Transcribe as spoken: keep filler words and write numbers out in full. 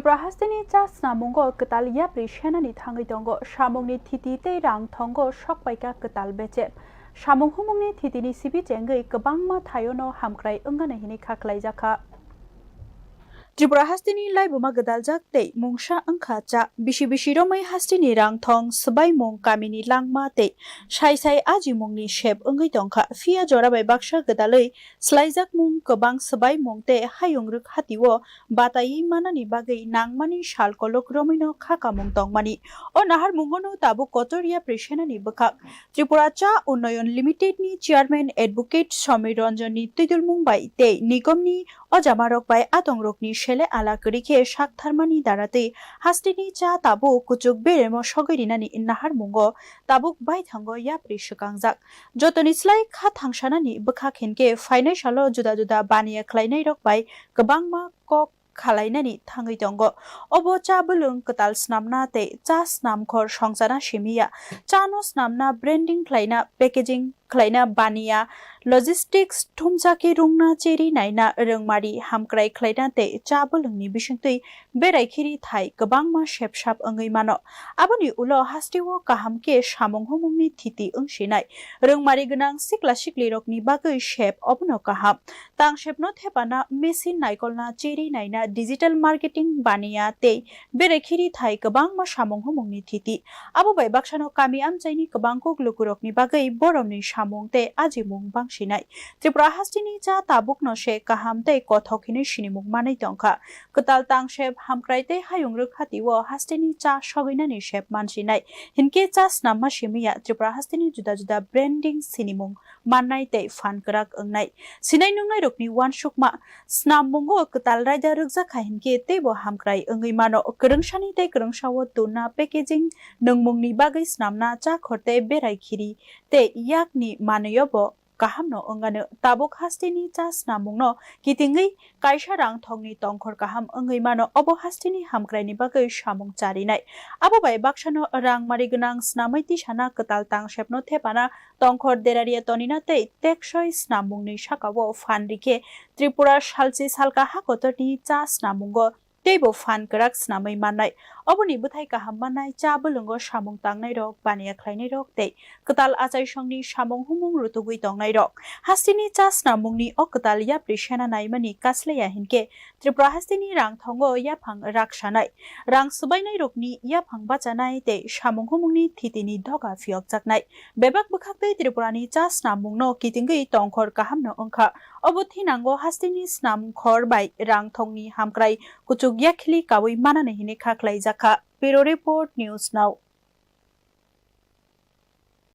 Tripura hasteni cha snamungo kwtal yapri senani thangwi tongo. Samungni thiti tei rang thongo sokpaikha kwtal bechep. Samung humungni thitini sibi chengwi kwbangma thaiono hamkrai wngnani hwnwi kha khlaijakha. Tripura hasteni laibuma gwdaljak tei mungsa wngkha cha. Bisi bisi romwi hasteni rang thong swbaimung kamini langma tei sai sai ajimungni sep wngwi tongkha. Phiya jora bai baksa gwdalwi swlaijakmung kwbang swbaimung tei hayung rwkhatio bataiwi manani bagwi nangmani sal kolok romwino kha kamung tongmani. O naharmungono tabuk kotor yapri senani bwkhak. Tripura Cha Unnayon Limited ni chairman advocate Somir Ranjan ni twidulmung bai tei nigom ni ojamarok bai atongrokni sele ala kwrwi khe saktharmani daratwi hasteni cha tabuk kuchuk beremo sogwi rinani naharmungo tabuk baithango yapri swkangjak. Jotoni slai kha thangsanani bwkhak hinkhe phainai salo juda juda baniya khlainairok bai kwbangma kok khalainani thangwi tongo. Obo cha bwlwng kwtal snamna tei cha snamkhor songchana simiya. Chano snamna, branding khlaina, packaging khlaina, baniya, logistics, thumjaki rungna, cheri naina, rwngmari hamkrai khlaina tei cha bwlwngni bisingtwi berai khiri thai kwbangma sepsap wngwi mano. Aboni ulo hasteo kaham khe samung humungni thiti wngsinai. Rwngmari gwnang sikla siklirokni bagwi sep obono kaham. Tangsepno thepana, machine naikolna, cheri naina, digital marketing baniya tei berai khiri thai kwbangma samung humungni thiti. Abo bai baksano kami amchaini kwbang kuk lukurokni bagwi boromni samung tei ajimung bangsinai. Tripura hasteni cha tabukno se kaham tei kothok hinwi sinimung manwi tongkha. Kwtal tangsep, hamkrai tei hayung rwkhatio hasteni cha sogwinani sep mansinai. Hinkhe cha snamma simiya Tripura hasteni juda juda branding sinimung mannai tei phan kwrak wngnai. Sinai nungnairokni uansukma, snammungo kwtal raida rwkjakha hinkhe teibo hamkrai wngwi mano. Kwrwngsani tei kwrwngsao tunna, packaging, nungmungni bagwi snamna, chakhor tei berai khiri tei yakni manwio bo kahamno wngano. Tabuk hasteni cha snamungno kitingwi kaisa rang thongni tongkhor kaham wngwi mano, obo hasteni hamkraini bagwi samung charinai. Abo bai baksano rang mari gwnang snamwi tisana, kwtal tangsepno thepana, tongkhor deraria tonina tei teksoi snamungni sakao phan rikhe Tripura salchi salka ha kotorni cha snamungo teibo phan kwrak snamwi mannai. Oboni bwthai kaham mannai cha bwlwngo samung tangnairok, baniya khlainairok tei kwtal achaisongni samung humung rutugwi tongnairok. Hasteni cha snamungni o kwtal yapri sena naimani kasleya hinkhe Tripura hasteni rang thongo yaphang raksanai, rang swbainairokni yaphang bachanai tei samung humungni thitini doga phiyokjaknai. Bebak bwkhaktwi Tripurani cha snamungno kitingwi tongkhor kahamno wngkha. Obo thinango hasteni snamkhor bai rang thongni hamkrai kuchuk yakhili kaui manani hini kha khlaijakha. Bureau Report, News Now.